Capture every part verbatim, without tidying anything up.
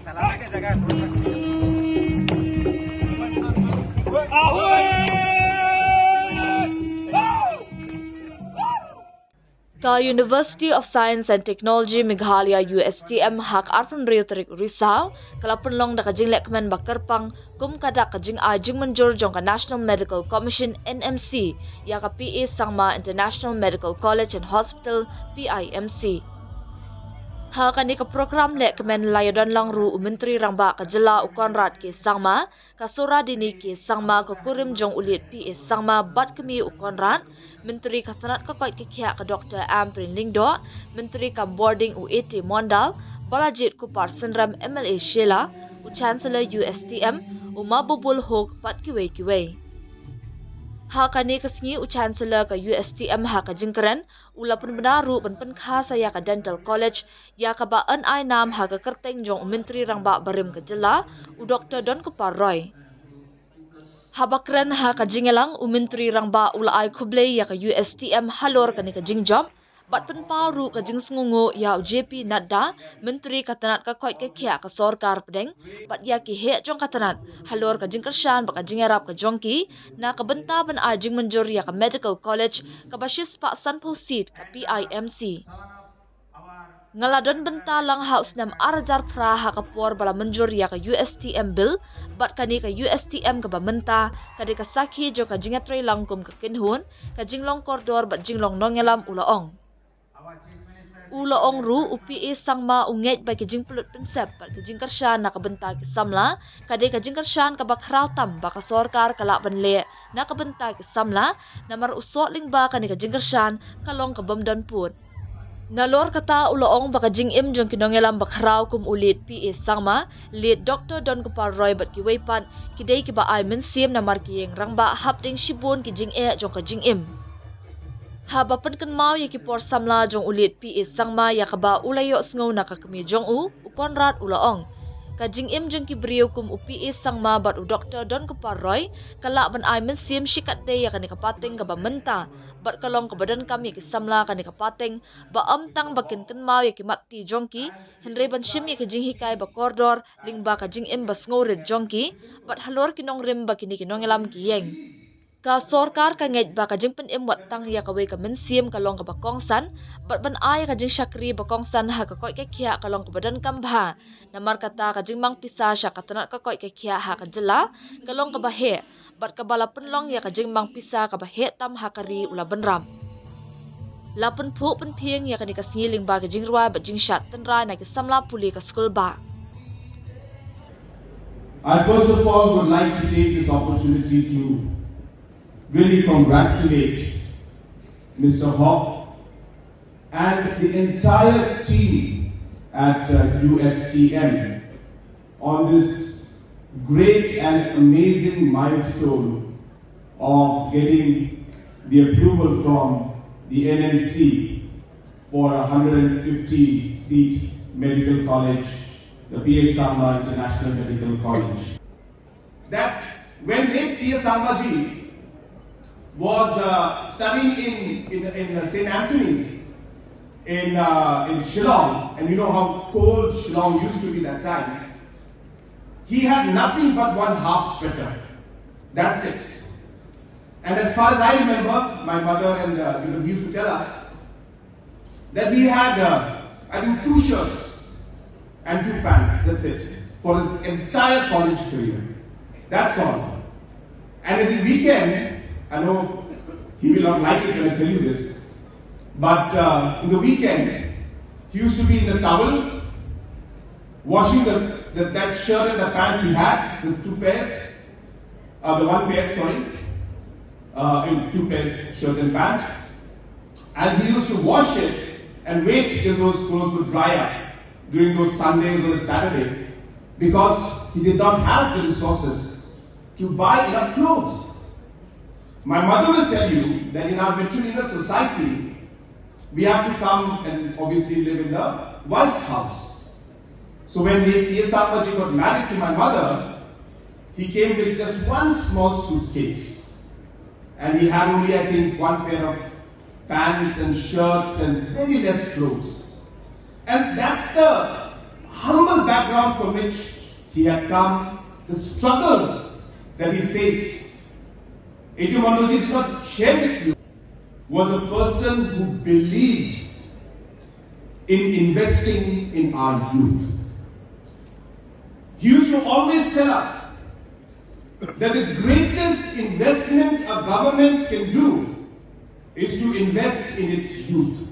Ka University of Science and Technology Meghalaya, U S T M, ha ka arphew hynriew tarik u Risaw ka la pynlong da ka jinglehkmen ba kyrpang kum ka dak ka jingai jingmynjur jong ka National Medical Commission, N M C, ïa ka P A Sangma International Medical College and Hospital, P I M C. Ha kane ka program lehkmen la ïadon lang ruh u Myntri Rangbah ka jylla u Conrad K Sangma, ka Sohra Dini K Sangma, ka kurim jong u Lt P A Sangma bad kmie u Conrad, Myntri ka tnat ka koit ka khiah ka Doctor Ampareen Lyngdoh, Myntri ka Bording u A T Mondal, Balajied Kupar Synrem M L A Shella, u Chancellor U S T M, u Mahbubul Haque bad kiwei kiwei. Ha kane ka sngi u Chancellor ka U S T M ha ka jingkren u la pynbna ruh ban pynkha sa ïa ka Dental College, ïa kaba yn ai nam ha ka kyrteng jong u Myntri Rangbah barim ka jylla, u Doctor Donkupar Roy. Haba kren ha ka jingïalang, u Myntri Rangbah u la ai khublei ïa ka U S T M halor kane ka jingjop bad pynpaw ruh ka jingsngewnguh ïa u J P Nadda, Myntri ka tnat ka koit ka khiah ka sorkar pdeng, bad ïa ki heh jong ka tnat halor ka jingkyrshan bad ka jingïarap ka jong ki na ka bynta ban ai jingmynjur ïa ka Medical College kaba shispah sanphew seat ka P I M C. Nga la don bynta lang ha u snem ar hajar phra ha ka por ba la mynjur ïa ka U S T M Bill, bad kane ka U S T M kaba mynta ka dei ka sakhi jong ka jingïatreilang kum ka kynhun, ka jinglong kordor bad jinglong nongïalam, u la ong. U la ong ruh u P A Sangma u ngeit ba ki jingpynlut pynsep bad ki jingkyrshan na ka bynta ki samla ka dei ka jingkyrshan kaba khraw tam ba ka sorkar ka lah ban leh na ka bynta ki samla, namar u soh lyngba kane ka jingkyrshan ka long ka bym don pud. Nalor kata u la ong ba ka jingim jong ki nongïalam bakhraw kum u Lt P A Sangma, Lt Doctor Donkupar Roy bad kiwei pat ki dei kiba ai mynsiem namar ki ïeng rangbah hapdeng shibun ki jingeh jong ka jingim. Haba pynkynmaw ïa ki por samla jong u Lt P A Sangma ïa kaba u la ïohsngew na ka kmie jong u, u Conrad u la ong, ka jingim jong ki briew kum u P A Sangma bad u Doctor Donkupar Roy ka lah ban ai mynsiem shikatdei ïa kane ka pateng kaba mynta, bad ka long kaba donkam ïa ki samla kane ka pateng ba ym tang ba kin kynmaw ïa ki mat ti jong ki, hynrei ban shim ïa ki jinghikai ba kordor lyngba ka jingim ba sngewrit jong ki, bad halor ki nongrim ba kine ki nongïalam ki ïeng. Ka sorkar ka ngeit ba ka jingpynim wat tang ïa kawei ka mynsiem ka long kaba kongsan, bad ban ai ka jingshakri ba kongsan ha ka koit ka khiah ka long kaba donkam bha. Namar kata ka jingmang pisa sha ka tnat ka koit ka khiah ha ka jylla ka long kaba heh, bad kaba la pynlong ïa ka jingmang pisa kaba heh tam ha ka ri u la bynrap. La pynphuh pynphieng ïa kane ka sngi lyngba ka jingrwai bad jingshad tynrai na ki samla pule ka skul bah. I first of all would like to take this opportunity to really congratulate Mister Haque and the entire team at uh, U S T M on this great and amazing milestone of getting the approval from the N M C for a hundred and fifty seat medical college, the P A Sangma International Medical College. That when late P A Sangma ji was uh, studying in, in, in uh, Saint Anthony's in, uh, in Shillong, and you know how cold Shillong used to be that time, he had nothing but one half sweater. That's it. And as far as I remember, my mother and uh, you know, used to tell us that he had, uh, I think, two shirts and two pants. That's it for his entire college career. That's all. And in the weekend, I know he will not like it when I tell you this, but uh, in the weekend, he used to be in the towel, washing the, the, that shirt and the pants he had, the two pairs, uh, the one pair, sorry, uh, in two pairs, shirt and pant. And he used to wash it and wait till those clothes would dry up during those Sundays or the Saturday, because he did not have the resources to buy enough clothes. My mother will tell you that in our matrilineal society, we have to come and obviously live in the wife's house. So when P A Sangma ji got married to my mother, he came with just one small suitcase. And he had only, I think, one pair of pants and shirts and very less clothes. And that's the humble background from which he had come, the struggles that he faced. A J Mondolji did not share with you, was a person who believed in investing in our youth. He used to always tell us that the greatest investment a government can do is to invest in its youth.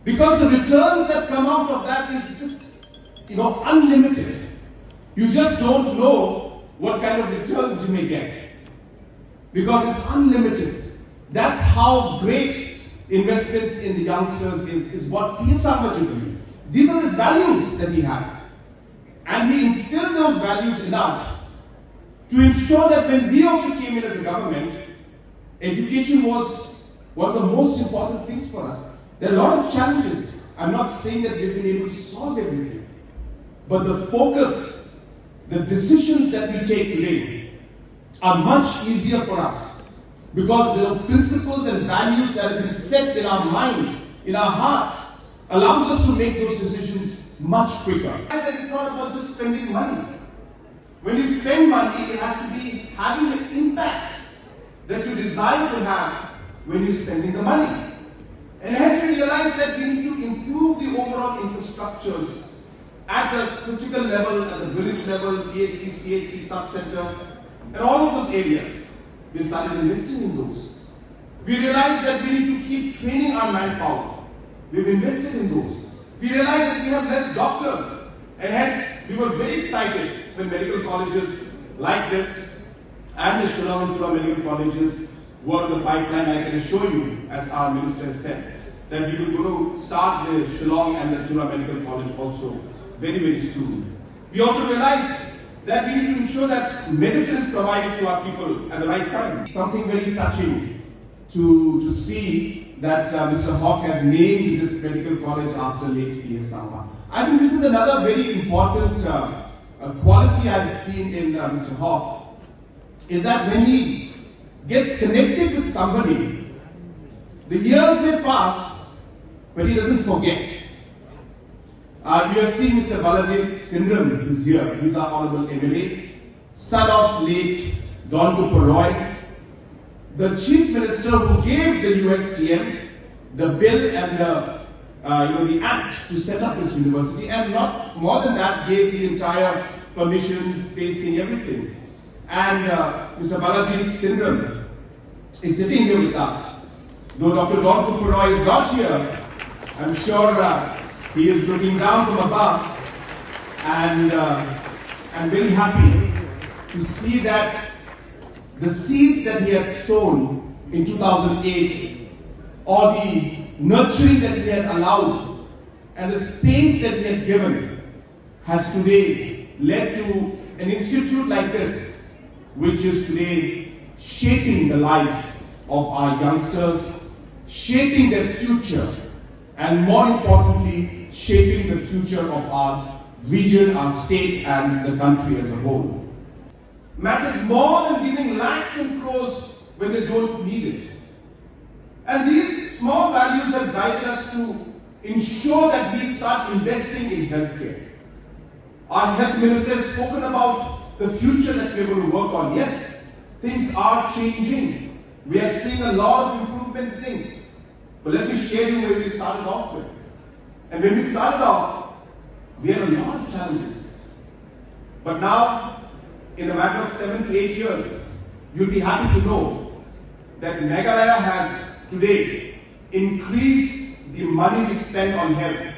Because the returns that come out of that is just, you know, unlimited. You just don't know what kind of returns you may get. Because it's unlimited. That's how great investments in the youngsters is, is what P S Sangma believed. These are the values that he had. And he instilled those values in us to ensure that when we also came in as a government, education was one of the most important things for us. There are a lot of challenges. I'm not saying that we've been able to solve everything. But the focus, the decisions that we take today are much easier for us because the principles and values that have been set in our mind, in our hearts, allows us to make those decisions much quicker. I said it's not about just spending money. When you spend money, it has to be having the impact that you desire to have when you're spending the money. And hence we realize that we need to improve the overall infrastructures at the critical level, at the village level, P H C, C H C, sub-center, and all of those areas. We started investing in those. We realized that we need to keep training our manpower. We've invested in those. We realized that we have less doctors, and hence we were very excited when medical colleges like this and the Shillong and Tura medical colleges were in the pipeline. I can assure you, as our minister has said, that we were going to start the Shillong and the Tura Medical College also very, very soon. We also realized that we need to ensure that medicine is provided to our people at the right time. Something very touching to, to see that uh, Mister Hawke has named this medical college after late P S Sangma. I think this is another very important uh, uh, quality I've seen in uh, Mister Hawke, is that when he gets connected with somebody, the years may pass, but he doesn't forget. Uh, you have seen Mister Balaji Singh Ram is here. He's our honorable M L A, son of late Don Cooper Roy, the chief minister who gave the U S T M the bill and the uh, you know the act to set up this university, and not more than that, gave the entire permissions, spacing, everything. And uh, Mister Balaji Singh Ram is sitting here with us. Though Doctor Don Cooper Roy is not here, I'm sure uh, he is looking down from above, and uh, I'm very happy to see that the seeds that he had sown in two thousand eight, or the nurturing that he had allowed, and the space that he had given, has today led to an institute like this, which is today shaping the lives of our youngsters, shaping their future, and more importantly, shaping the future of our region, our state, and the country as a whole. Matters more than giving lakhs and crores when they don't need it. And these small values have guided us to ensure that we start investing in healthcare. Our health minister has spoken about the future that we're going to work on. Yes, things are changing. We are seeing a lot of improvement in things. But let me share you where we started off with. And when we started off, we had a lot of challenges. But now, in a matter of seven to eight years, you'll be happy to know that Meghalaya has today increased the money we spend on health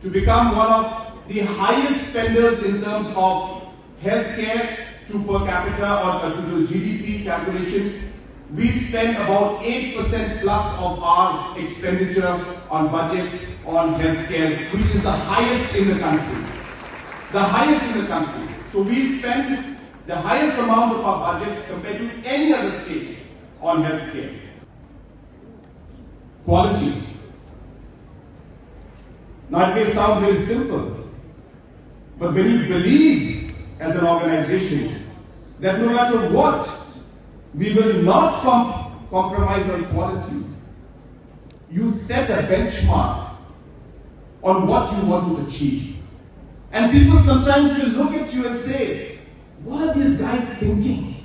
to become one of the highest spenders in terms of healthcare to per capita or uh, to the G D P calculation. We spend about eight percent plus of our expenditure on budgets on healthcare, which is the highest in the country. The highest in the country. So we spend the highest amount of our budget compared to any other state on healthcare. Quality. Now, it may sound very simple, but when you believe as an organization that no matter what, we will not comp- compromise on quality, you set a benchmark on what you want to achieve. And people sometimes will look at you and say, "What are these guys thinking?"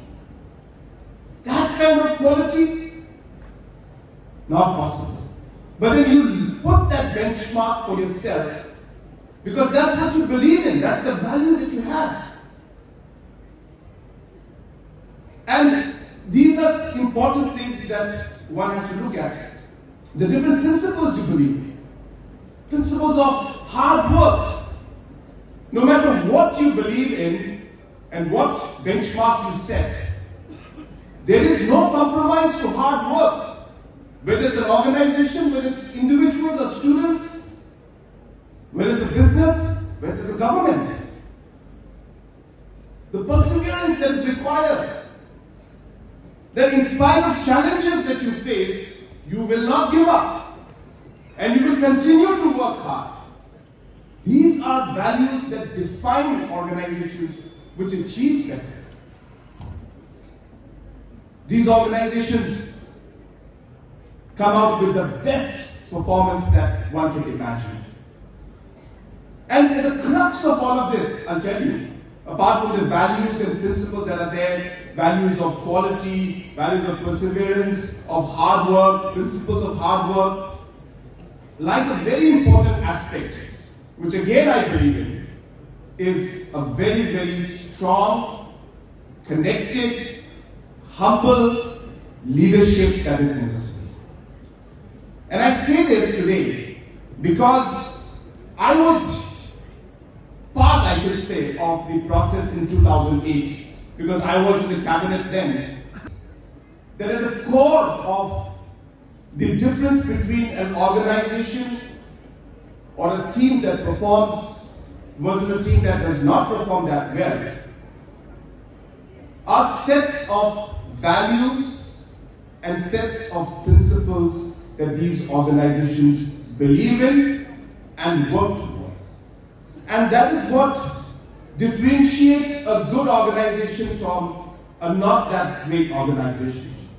That kind of quality, not possible. But then you put that benchmark for yourself because that's what you believe in, that's the value that you have. And these are important things that one has to look at. The different principles you believe in. Principles of hard work. No matter what you believe in and what benchmark you set, there is no compromise to hard work. Whether it's an organization, whether it's individuals or students, whether it's a business, whether it's a government. The perseverance that is required, that in spite of challenges that you face, you will not give up and you will continue to work hard. These are values that define organizations which achieve better. These organizations come out with the best performance that one can imagine. And at the crux of all of this, I'll tell you, apart from the values and principles that are there, values of quality, values of perseverance, of hard work, principles of hard work, lies a very important aspect, which again I believe in, is a very, very strong, connected, humble leadership that is necessary. And I say this today because I was part, I should say, of the process in two thousand eight, because I was in the cabinet then. That at the core of the difference between an organization or a team that performs versus a team that does not perform that well are sets of values and sets of principles that these organizations believe in and work towards. And that is what differentiates a good organization from a not that great organization.